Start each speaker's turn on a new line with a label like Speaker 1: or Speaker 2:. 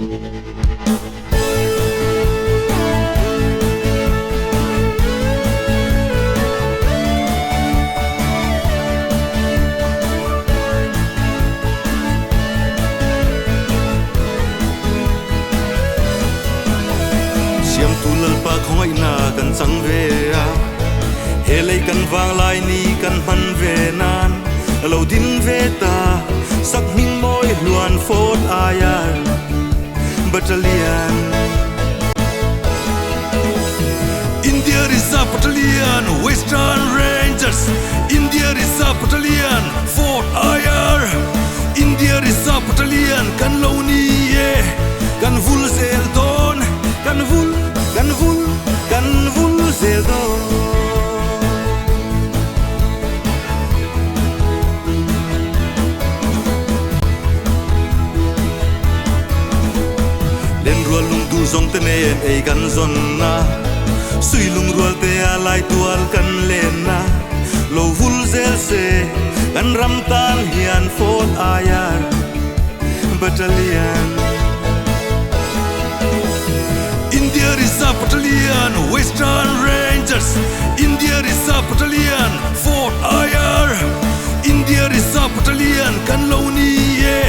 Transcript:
Speaker 1: Siamtu Lalpa khawngaihna kan chang ve a, he lei kan vanglai ni kan hman ve nan lo din ve ta, sak hming mawi hluan Fort Air Battalion.
Speaker 2: India Reserve Battalion Western Rangers India Reserve Battalion Fort Air India Reserve Battalion kan lo ni e
Speaker 1: Kan vul zel dawn Kan vul kan vul kan vul zel dawn. Lenrual lungduh zawng te nen ei kan zawn a, Sui lungrual te a lai tual kan len a, Lo vul zel se kan ram tan hian Fort Air Battalion.
Speaker 2: India Reserve Battalion Western Rangers India Reserve Battalion Fort Air India Reserve Battalion kan lo ni e.